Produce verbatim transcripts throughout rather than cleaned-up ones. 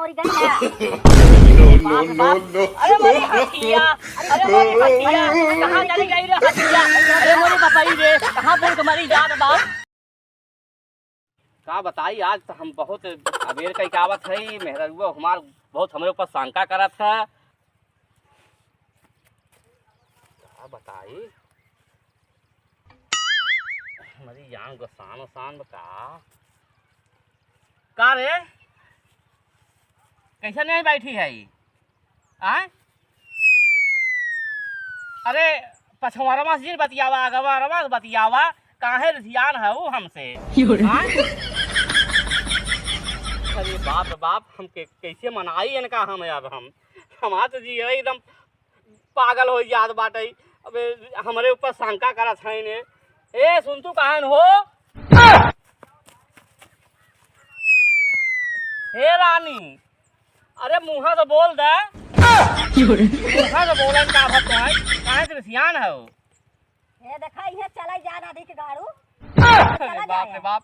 मरी गई ना। No, no, no, no। अरे मोरी हथिया, अरे मोरी हथिया, कहाँ चली गई रे हथिया? अरे मोरी बपई रे, कहाँ बुड़ के मरी जात बा? का बताई, आज तो हम बहुत अबेर कई के आवत हई, मेहररुआ हमार बहुत हमरे ऊपर शंका करत है। का बताई, हमारी जान गोसान ओसान बा का? का रे, कैसे नहीं बैठी है? आय? अरे, पछवारवा से जिन बतियावा, अगवारवा से बतियावा, काहे रिसियान है ऊ हमसे? आय? अरे बाप रे बाप, हम के-, कैसे मनाई इनका हम अब हम? हमार तो जी एकदम पागल हो जात बाटे। अबे हमरे ऊपर शंका करत है ने। ए, सुन तू कहाँ हो? हे रानी, अरे मुँहा से बोल दे। मुँहा से बोलन का भत है? काहे से रिसियान है हो? हे देखा, इहे चला जा नदी के गाड़ू। अरे चला बाप रे जाया। बाप,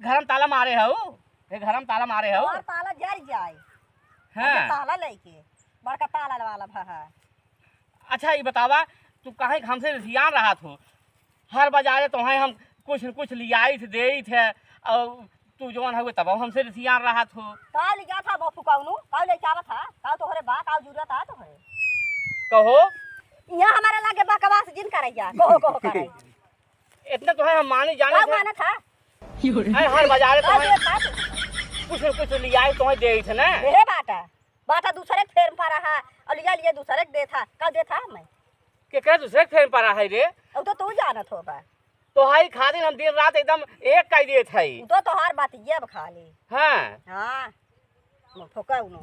घर में ताला मारे हऊ? ये घर में ताला मारे हऊ? और ताला जर जाए। हाँ। अबे ताला लेके, बड़का ताला वाला भा है। अच्छा, ये बतावा, तू काहे हमसे रिसियान रहत हो? हर बाजारे तोहे हम कुछ न कुछ लियाई थे, देई थे, और तू जौन हवे तब हमसे रिसियान रहत हो। का ले जात हा बफू कौनू? का ले जावत हा? का तोहरे बा? का जरूरत हा तोहरे? कहो। यहाँ हमारे लागे बकवास जिन करैया, कहो, कहो करैया। इतना तो है, हम मानी जाने का थे। मानत हा? अरे हर बाजारे तो का है, देत हा तू? कुछ न कुछ लियाई तो है, देई थे ना। मेरे बाटा, बाटा दूसरे के फेर पर रहा, और लिया, लिया दूसरे के देत हा। का देत हा मैं? केकरा दूसरे के फेर पर रहा है रे? अब तो तू जानत होबा। तो हाई खातिर हम दिन रात एकदम एक कई देत है। उ तो तोहार बात ये अब खाली। हाँ। हाँ। मुँह फुकौनो।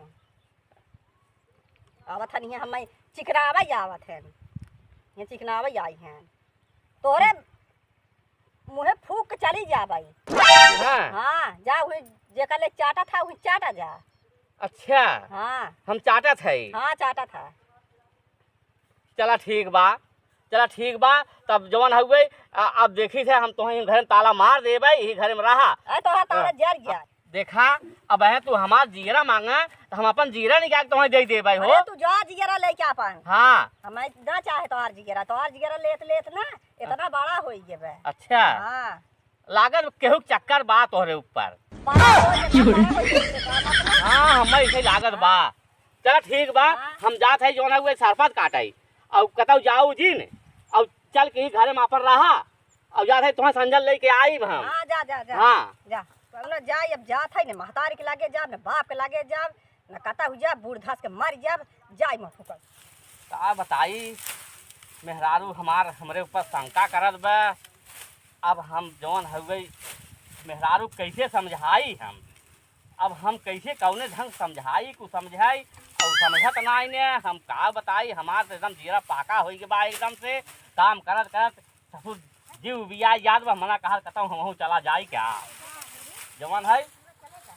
आवत हन, हियाँ हम्मे चिकनावै आवत हन। हियाँ चिकनावै आई हन। तोहरे मुँहे फूँक के चली जाबै। हाँ। हाँ, जा उही जेकर ले चाटा था, उही चाटा जा। अच्छा। हाँ। हम चाटा था। हाँ, चाटा था। चला ठीक बा, चला ठीक बा, तब जवन हउवे, आ, अब देखी थे हम तोहे घर में ताला मार देबै, यही घर में रहा। अरे तोहरा ताला हाँ। जर गया। देखा, अब है तू हमार जियरा मांगा, तो हम अपन जियरा निकाल के तोहे दे देबै हो। अरे तू जा जियरा लेके अपन। हाँ। हम ना चाहे तोहार जियरा, तोहार जियरा लेत लेत ना, इतना बड़ा होई गए बे। अच्छा। हाँ। लागत केहू के चक्कर बा तोहरे ऊपर। बड़ा हो गए, बड़ा हो गए, बड़ा हो गए। हाँ, हमें ऐसे लागत बा। चला ठीक बा, हाँ। हम जात है जौन हउवे सरपत काटै। और कतौ जाऊ जिन, और चल के ही घरे में अपन रहा, और जात है तोहे संजल लेके आइब हम। हाँ, जा, जा, जा। हाँ। जा। कौनो जाई, अब जात है, न महतारी के लागे जाब, न बाप के लागे जाब, न कतौ जाब, बूढ़ धस के मर जाब, जाई मत फुकल। का बताई, मेहरारू हमार हमरे ऊपर शंका करत बा। अब हम जौन हउवे मेहरारू कैसे समझाई हम? अब हम कैसे कौने ढंग समझाई, कुछ समझाई, और समझत नाई ने, हम का बताई, हमार तो एकदम जीरा पाका होई के बा एकदम से, काम करत करत ससुर जीव बिया जात बा, मना कहत कतौ हमहूँ चला जाई क्या? जवन है,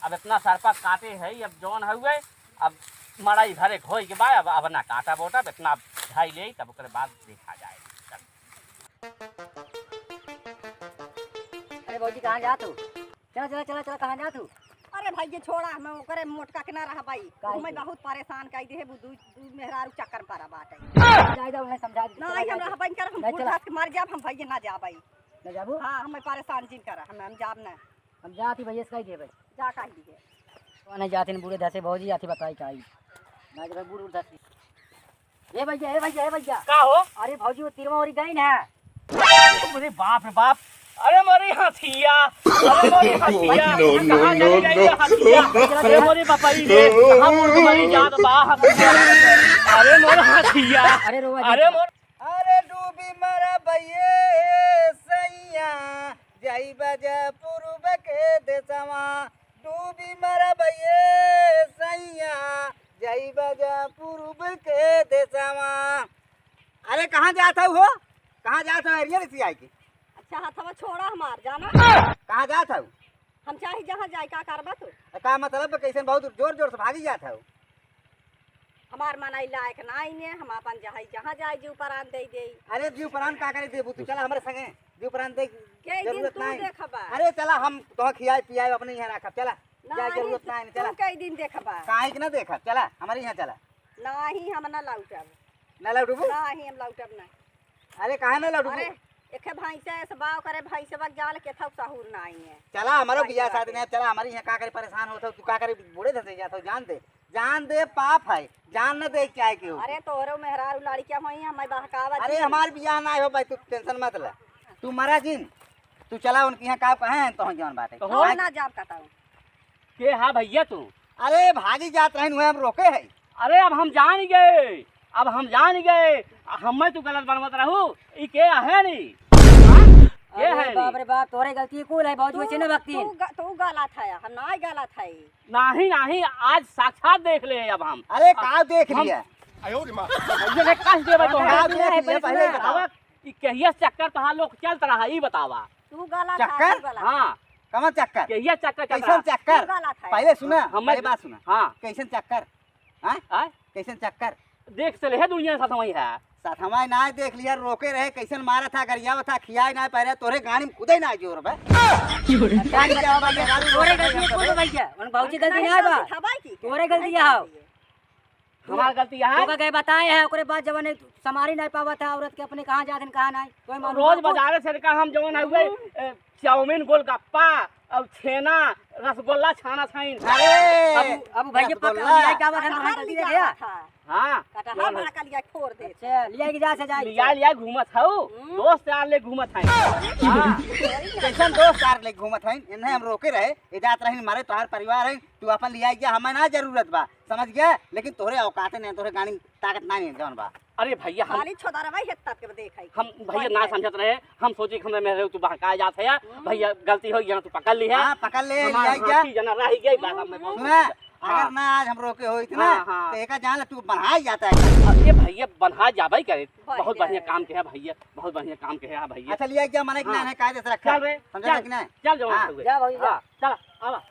अब इतना सरपत काटे है, अब जवन हउवे, अब मड़ई भरे होई के बा, अब, अब ना काटा बोटा, इतना ढाई ले, तब ओकरे बाद देखा जाए। चल। अरे भौजी, कहाँ जात हो? चला, चला, चला, चला, कहाँ जात हो? अरे भाई, ये छोड़ा, हम ओकरे मोटका के ना रहा भाई। काहे हमें के? बहुत परेशान कई दे, वो दू, दू मेहरारू चक्कर में पड़ा बाटे। जाए दो, उन्हें समझा दे। ना, चला, हम जाए दो। रहबे कर, हम नहीं, बूढ़ चला। घास के मर जाब, हम भैया ना जाबे। ना जाबू? हाँ, हमें परेशान जिन कर, हम, हम जाब ना। हम जाती भैया से कही देबे। जा कही दीजिए। कौन है जातिन बूढ़े धसे भौजी, आती बताई का आई। ना जब बूढ़ उठ धसे। ए भैया, ए भैया, ए भैया। का हो? अरे भौजी, वो तिरवा ओरी गई ना। अरे बाप रे बाप। अरे मोरी हथिया। अरे मोरी हथिया। No, no, कहाँ no, चली गई no। ये हथिया? अरे मोरी बपई रे। कहाँ मोर मरी जात बा हथिया? अरे मोर हथिया। अरे रोवा अरे जी। मोर अरे डूबी मरबे सैया, जाई बजा पूरब के देसवा। डूबी मरबे सैया, जाई बजा पूरब के देसवा। अरे कहाँ जात हऊ हो? कहाँ जात हऊ? अरिया रे सियाई के। अच्छा, हथवा छोड़ा हमार, जाना। कहाँ जात हऊ? हम चाहे जहाँ जाए, का करबा तू? का मतलब, कैसे बहुत जोर जोर से भागी जात हऊ? हमार मनई लायक नाई ने, हम अपन जहाँ, जहाँ जाए, जीव परान दे दे। अरे जीव परान का करे देबू तू? चला हमरे संगे, जीव परान दे के दिन जरूरत तू नाई। देखबा। अरे चला, हम तोह खियाए पियाए अपने यहाँ रखब, चला। जा, नाही, जरूरत नाही, तू चला। कई दिन देखबा? काहे के ना देखा, चला, हमारे यहाँ चला। नाही, हम ना लौटब। ना लौटबू? नाही, हम लौटब ना। अरे, काहे ना लौटबू? अरे, एखे भैंसे ऐसे बाव करे, भैंसे बक जाल के थौ सहूर नाही है। चला, हमारो भाई बियाह बात शादी है। नहीं, चला, हमारे यहाँ का करे परेशान होत हो, तू का करे बूढ़े धंधे जात हो, जान दे। जान दे पाप है, जान न दे क्या है केहू। अरे तोहरो मेहरारू लड़किया होई, हमें बहकावा अरे जी। हमार बियाह ना हो भाई, तू tension मत ले। तू मरा जिन, तू चला उनके यहाँ का कहे हैं तो जौन बात है। तो हो। हम ना जाब कताऊ। के हा भैया तू? अरे भागी जात रहन हुए हम रोके है। अरे अब हम जान गए, अब हम जान गए, हमें तू गलत बनवत रहू, ई के है नी? हाँ? के अरे है बाप नी? रे बाप, तोरे गलती कुल है, भौजी वैसे न बकतीन। तू ग-, तू गलत है, हम ना गलत है। नाही, नाही, आज साक्षात देख ले अब हम। अरे, अब का देख हम लिया? ये देख, कस देबे तो का है। देख लिया, पहले बतावा। बतावा कि कहिया चक्कर तहार लोग चलत रहा, ई बतावा। तू गलत है, चक्कर? तू गलत है। हाँ। कमन चक्कर? कहिया चक्कर चलत कैसन रहा? चक्कर? तू गलत है। पहले सुना, हम पहले बात सुना। हाँ। कैसन चक्कर? हाँ? आय? कैसन चक्कर? देख से ले है दुनिया साथ हमारी है। साथ हमारे ना देख लिया, रोके रहे, कैसन मारा था, गरियावा था, खियाए ना पहले, तोरे गाड़ी में कूदे ना जोर बे। गाड़ी के आवाज में गाड़ी तोरे रोके गलती रहे। कौन भैया? उन भौजी गलती ना बा। सिखावाई की? तोरे गलती है। हमार गलती है। तो का गए बताए है, ओकरे बाद जवन है, समारी नहीं पावा था औरत के अपने कहाँ जात हैं, कहाँ नहीं, कोई मालूम रोज ना। बाजारे से का हम जवन है, उहे, ए, चाउमीन, गोलगप्पा, और छेना, रसगुल्ला छाना छाइन। अरे, अब, अब भैया पक रसगुल्ला। लिया क्या बात है, कटहल हमारी गलती लिया है। था। हाँ, कटहल कौन है? भड़का लिया, फोड़ दे। अच्छा, लिया कि जा से जाए। लिया, लिया घूमत हऊ। हम्म। दोस्त यार ले घूमत है। हाँ। कैसन दोस्त यार ले घूमत है? इन्हें हम रोके रहे, ये जात रही मारे तोहार परिवार है, तू अपन लिया गया, हमें ना जरूरत बा, समझ गया? लेकिन तोहरे औकाते नहीं, तोहरे गाड़ी में ताकत नहीं है, जौन बा। अरे भैया, हम खाली छोदरवा ही तक के देखाई। हम भैया ना समझत रहे, हम सोचे कि हमरे मेहरे तू बहकाए जात है यार। हम्म। भैया गलती हो गया, तू पकड़ ली है। हाँ, पकड़ ले, हमार लिया गया। हाथी जना रह गई, बस हमें बहुत सुना, कुछ। अगर हाँ। ना आज हम रोके होइत ना, हाँ, हाँ। तो एका जान ले तू बन्हाई जाता है। अब ये भैया बन्हा जाबे करे। बहुत बढ़िया काम के है भैया, बहुत बढ़िया काम के है भैया। अच्छा, लिया गया, मने कि हाँ। ना, कायदे से रखा। चल रे, समझा चल, कि नहीं? चल जाओ हाँ। जा भैया, जा। हाँ, चल, आवा।